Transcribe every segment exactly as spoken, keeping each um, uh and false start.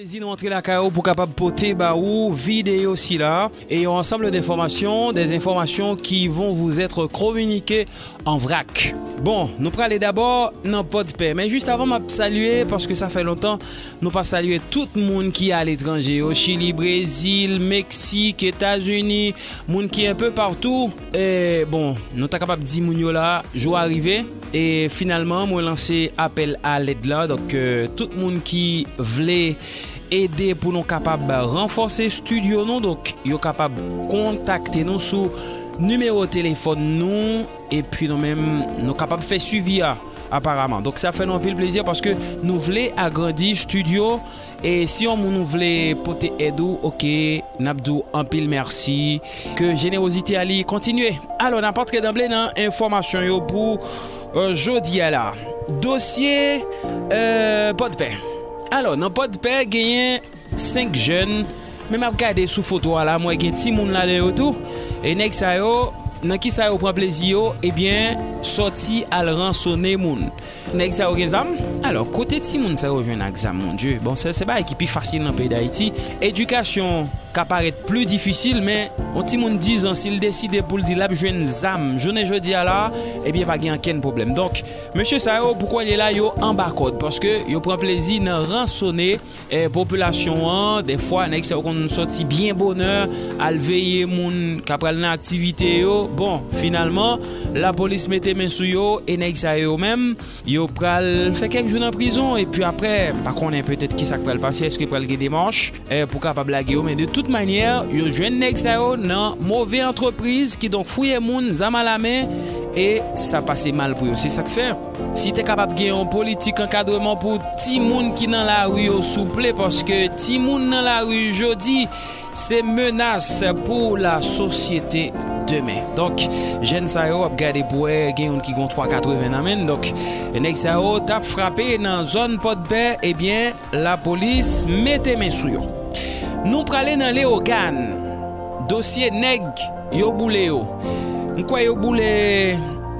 Plezi nou antre lakay ou pou kapab pote ba ou videyo sila et un ensemble d'informations, des informations qui vont vous être communiquées en vrac. Bon, nou prale dabò nan Pòdpè. Men jis avan m ap salye, paske sa fè lontan nou pa salye tout moun ki aletranje yo, Chili, Brezil, Meksik, Etazini, moun ki enpe patou. E, bon, nou ta kapab di moun yo la, jou a rive. E finalman, mwen lanse apèl a lèd la. Donk, euh, tout moun ki vle ede pou nou kapab ranfòse estidyo nou, donk, yo kapab kontakte nou sou nimewo telefòn nou, epi nou menm, nou kapab fè swivi a, aparaman. Donk, sa fè nou anpil plezi paske nou vle agrandi estidyo. E si yon moun ou vle pote èd ou, oke, n ap di w anpil mèsi. Ke jenerozite a li kontinye. Alò, n ap antre danble nan enfòmasyon yo pou, euh, jodi a la. Dosye, euh, Pòdpè. Alò, nan Pòdpè, genyen senk jèn. Men m ap gade sou foto a la, m wè gen timoun ladan yo tou. E nèg sa yo, nan kisa yo pran plezi yo? Ebyen, sòti al ransone moun. Nèg sa yo gen zam? Alò, kote timoun sa yo jwenn ak zam, mon Dye? Bon, se, se bagay ki pi fasil nan peyi Dayiti. Edikasyon ka parèt pli difisil, men yon timoun dizan, si l deside pou l di l ap jwenn zam jounen jodi a la, ebyen, pa gen okenn pwoblèm. Donk, mesye sa yo, pou kounye la, yo anba kòd, paske yo pran plezi nan ransone eh, popilasyon an. Dèfwa, nèg sa yo konn sòti byen bonè, al veye moun k ap pral nan aktivite yo. Bon, finalman, lapolis mete men sou yo, e nèg sa yo menm, yo pral fè kèk jou nan prizon, epi apre, m pa konnen petèt kisa k pral pase, èske pral gen demach, eh, pou kapab lage yo, men de tout manyè, yo jwenn nèg sa yo nan move antrepriz, kidonk fouye moun, zam alamen, e sa pase mal pou yo. Se sa k fè. Si te kapab gen yon politik ankadreman pou timoun ki nan lari yo, souple, paske timoun nan lari jodi, se menas pou lasosyete demen. Donk, jèn sa yo ap gade pou wè gen youn ki gon twa katreven nan men l. Donk, nèg sa yo t ap frape nan zòn Pòdpè, ebyen, lapolis mete men sou yo. Nou prale nan Leyogàn. Dosye nèg yo boule yo. M kwè yo boule,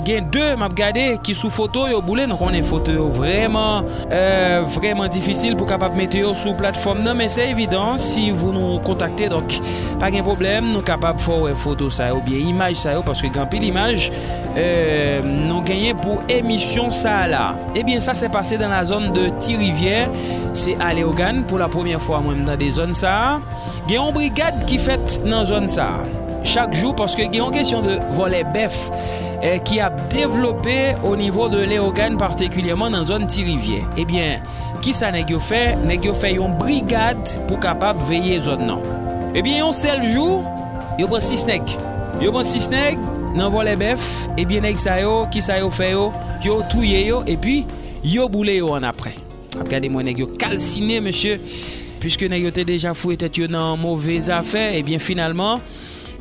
gen de m ap gade ki sou foto yo boule. Nou konnen foto yo vrèman, euh, vrèman difisil pou kapab mete yo sou platfòm nan, men se evidan si vous nous contactez. Donk, pa gen pwoblèm, nou kapab fè w wè foto sa yo, oubyen imaj sa yo, paske gen anpil imaj, euh, nou genyen pou emisyon sa a la. Ebyen, sa se pase dans la zone de Ti Rivière, se a Leyogàn, pou la premyè fwa mwen m tande zòn sa a. Gen yon brigad ki fèt nan zòn sa a chak jou, paske gen yon kesyon de vòlè bèf, eh, ki ap devlope o nivo de Leyogàn, patikilyèman nan zòn Ti Rivyè. Ebyen, kisa nèg yo fè? Nèg yo fè yon brigad pou kapab veye zòn nan. Ebyen, yon sèl jou, yo pran sis nèg. Yo pran sis nèg nan vòlè bèf. Ebyen, nèg sa yo, kisa yo fè yo? Yo touye yo, epi yo boule yo annapre. Ap gade mwen, nèg yo kalsine, mesye. Piske nèg yo te deja fouye tèt yo nan move zafè, ebyen, finalman,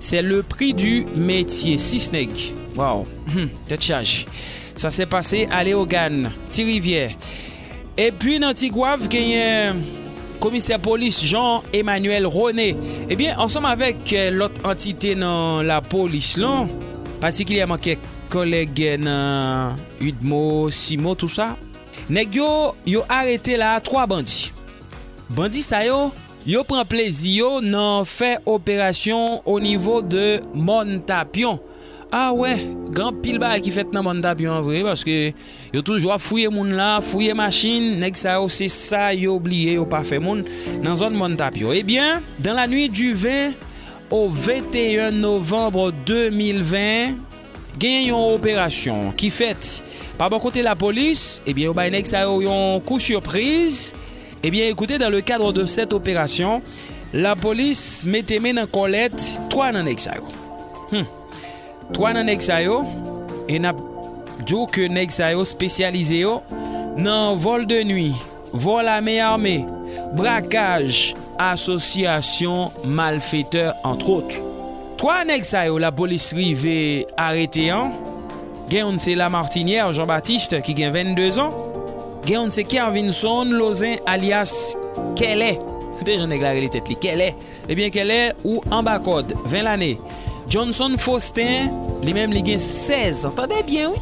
c'est le prix du métier. Sis nèg. Waw. Hmm, tèt chaje. Sa se pase a Leyogàn, Ti Rivyè. Epi nan Ti Gwav, genyen komisè polis Jean Emmanuel René. Ebyen, ansanm avèk, eh, lòt antite nan lapolis lan, patikilyèman kèk kòlèg nan UDMO, CIMO, tou sa, nèg yo, yo arete la twa bandi. Bandi sa yo, yo pran plezi yo nan fè operasyon o nivo de Mòn Tapyon. A wè, gen anpil bagay ki fèt nan Mòn Tapyon an vre, paske yo toujou ap fouye moun la, fouye machin, nèg sa yo se sa yo bliye, yo pa fè moun nan zòn Mòn Tapyon. Ebyen, dans la nuit du vingt au vingt et un novembre deux mille vingt, genyen yon operasyon ki fèt pa bò kote lapolis, ebyen, yo bay nèg sa yo yon kou sipriz. Ebyen, écoutez, dans le cadre de cette opération, lapolis mete men nan kòlèt twa nan nèg sa yo. Hmm. Twa nan nèg sa yo, e n ap di w ke nèg sa yo espesyalize yo nan vòl de nwi, vòl a men ame, brakaj, asosyasyon malfetè, antrot. Twa nèg sa yo lapolis rive arete an, gen youn se Lamartinière Jean Baptiste ki gen vennde zan, gen youn se Kervinson Lozen alyas Kèlè. Koute jan nèg la rele tèt li, Kèlè. Ebyen, Kèlè, ou anba kòd, ven lane. Johnson Faustin, li menm, li gen sèz an. Tande byen, wi.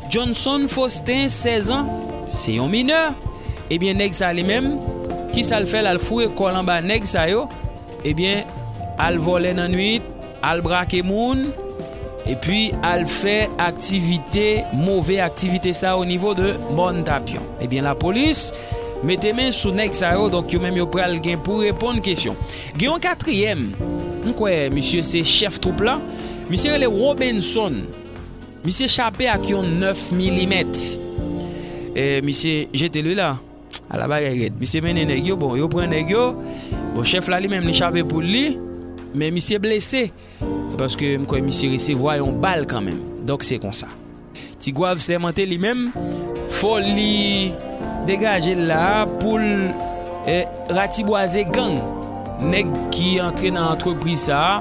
Johnson Faustin, sèz an, se yon minè. Ebyen, nèg sa, li menm, Kisa l fè? L al foure kò l anba nèg sa yo, ebyen, al vòlè nan nwit, al brake moun, epi al fè aktivite, move aktivite sa o nivo de Mòn Tapyon. Ebyen, lapolis mete men sou nèg sa yo, donk yo menm yo pral gen pou reponn kesyon. Gen yon katriyèm, m kwè misye se chèf twoup la, misye rele Robenson. Misye chape ak yon nèf milimèt. E, misye jete li la. Ala bagay rèd. Misye mennen nèg yo, bon, yo pran nèg yo. Bon, chèf la li menm li chape poul li, men misye blese. Paske m kwè misye resevwa yon bal kanmenm. Donk se konsa. Tigwav sèmante li menm, fò li degaje l la pou l, eh, ratibwaze gang. Nèg ki antre nan antrepriz sa a,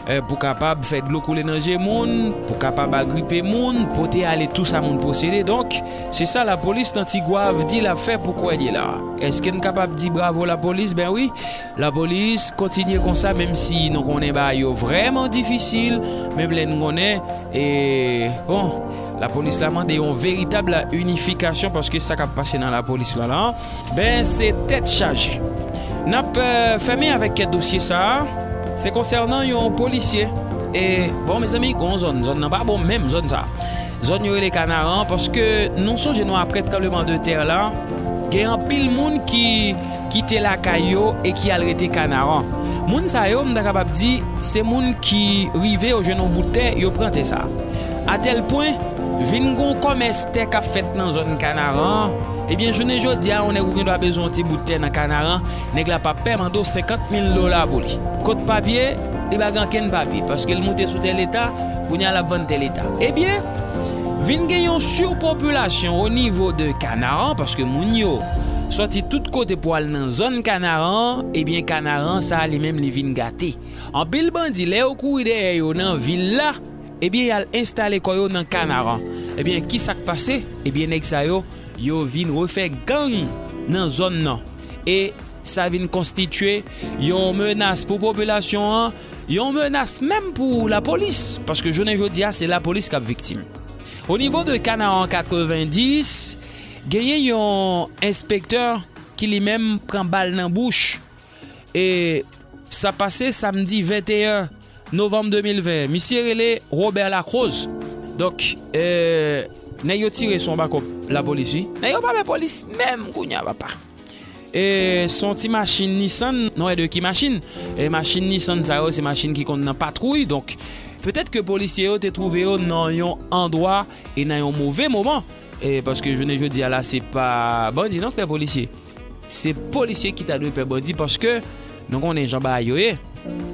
eh, pou kapab fè dlo koule nan je moun, pou kapab agripe moun, pote ale tou sa moun posede. Donk, se sa lapolis nan Tigwav di l ap fè pou kwè l ye la. Èske n kapab di bravo lapolis? Ben wi, lapolis kontinye konsa, menm si nou konnen bagay yo vrèman difisil, menm lè n konnen, e, bon, lapolis la mande yon veritab inifikasyon, paske sa k ap pase nan lapolis la, la, ben, se tèt chaje. N ap, eh, fèmen avèk dosye sa a. Se konsènan yon polisye. E, bon, mezanmi, gon zòn, zòn nan pa bon menm, zòn sa. Zòn yo rele Kanaran, paske nou sonje nou apre tranbleman de tè la, gen anpil moun ki kite lakay yo e ki al rete Kanaran. Moun sa yo, m ta kapab di, se moun ki rive yo jwenn yon bout tè, yo pran tè sa. Atèl pwen, vin gon kòmès tè k ap fèt nan zòn Kanaran. Ebyen, jounen jodi a, yon nèg ou gen dwa bezwen yon ti bout tè nan Kanaran, nèg la p ap pè mande w senkant mil dola pou li. Kot papye? Li pa gen okenn papye, paske l moute sou tè Leta, kounye a l ap vann tè Leta. Ebyen, vin gen yon sipopilasyon o nivo de Kanaran, paske moun yo sòti tout kote pou al nan zòn Kanaran, ebyen, Kanaran sa a li menm li vin gate. Anpil bandi, lè yo kouri dèyè yo nan vil la, ebyen, y al enstale kò yo nan Kanaran. Ebyen, kisa k pase? Ebyen, nèg sa yo, yo vin refè gang nan zòn nan. E sa vin konstitye yon menas pou popilasyon an, yon menas menm pou lapolis, paske jounen jodi a, se lapolis k ap viktim. O nivo de Kanaran katrevendis, genyen yon enspektè ki li menm pran bal nan bouch. E sa pase samdi venteyen novanm de mil ven. Misye rele Robert Lacrose. Donk, eh, nèg yo tire sou yon bakòp lapolis, wi. Nèg yo pa pè polis menm kounye a, papa. E se yon ti machin Nissan, nou wè de ki machin. E machin Nissan sa yo, se machin ki konn nan patwouy. Donk, petèt ke polisye yo te twouve yo nan yon andwa e nan yon move moman. E paske jounen jodi a la, se pa bandi non k pè polisye. Se polisye ki ta dwe pè bandi paske nou konnen jan bagay yo ye.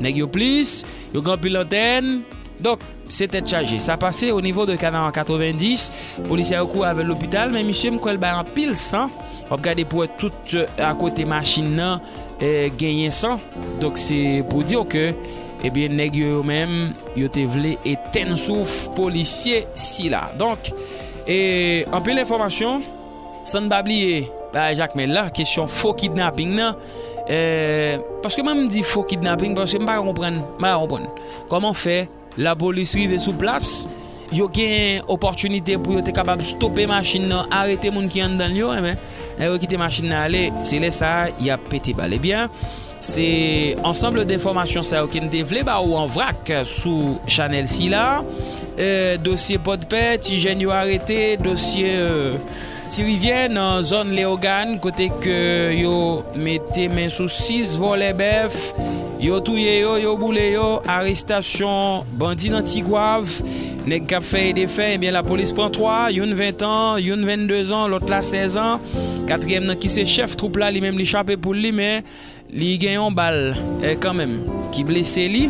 Nèg yo plis, yo gen anpil antèn. Donk, se tèt chaje. Sa pase o nivo de Kanaran katrevendis. Polisye a yo kouri avè l lopital, men misye m kwè l bay anpil san. W ap gade pou wè tout, eh, akote machin nan, eh, genyen san. Donk, se pou di w ke, ebyen, nèg yo, yo menm, yo te vle etenn souf polisye sila. Donk, e, anpil enfòmasyon. San n pa bliye bagay Jakmèl la, kesyon fo kidnaping nan. Eh, paske mwen m di fo kidnaping, paske m pa ka konprann, m pa ka konprann. Kòman fè lapolis rive sou plas, yo gen opòtinite pou yo te kapab stope machin nan, arete moun ki anndan l yo, enben, lè yo kite machin nan ale, se lè sa a, y ap pete bal. Ebyen, se ansanm de enfòmasyon sa yo ke n te vle ba ou an vrak sou chanèl sila. Eh, dosye Pòdpè, ti jèn yo arete, dosye, eh, Ti Rivyè nan zòn Leyogàn, kote ke yo mete men sou sis vòlè bèf, yo touye yo, yo boule yo, arestasyon bandi nan Tigwav, nèg k ap fè e defè, ebyen, lapolis pran twa, youn ven tan, youn vennde zan, lòt la sèz an, katriyèm nan ki se chèf twoup la, li menm li chape poul li, men li gen yon bal, eh, kanmenm, ki blese li.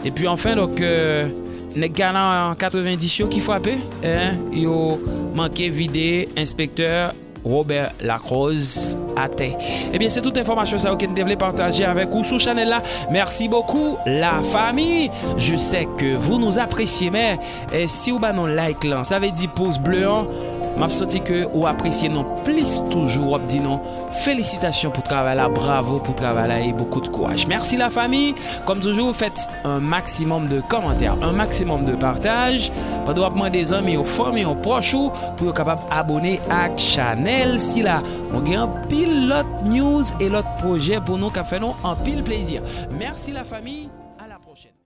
Epi anfen, donk, eh, nèg Kanaran katrevendis yo ki frape, eh, yo manke vide enspektè Robert Lacrose atè. Ebyen, se tout enfòmasyon sa yo ke n te vle pataje avèk ou sou chanèl la. Merci beaucoup, la famille. Je sais que vous nous appréciez, men, eh, si w ba nou like lan, sa vle di pouce bleu an, M ap santi ke ou apresye nou plis toujou, w ap di nou felisitasyon pou travay la, bravo pou travay la e beaucoup de courage. Mèsi lafanmi, kòm toujou, fèt un maximum de kòmantè, un maximum de partaj, pandan w ap mande zanmi w, fanmi w, pwòch ou, pou yo kapab abone ak chanèl sila. Mwen gen anpil lòt news e lòt pwojè pou nou k ap fè nou anpil plezi. Mèsi lafanmi, à la prochaine.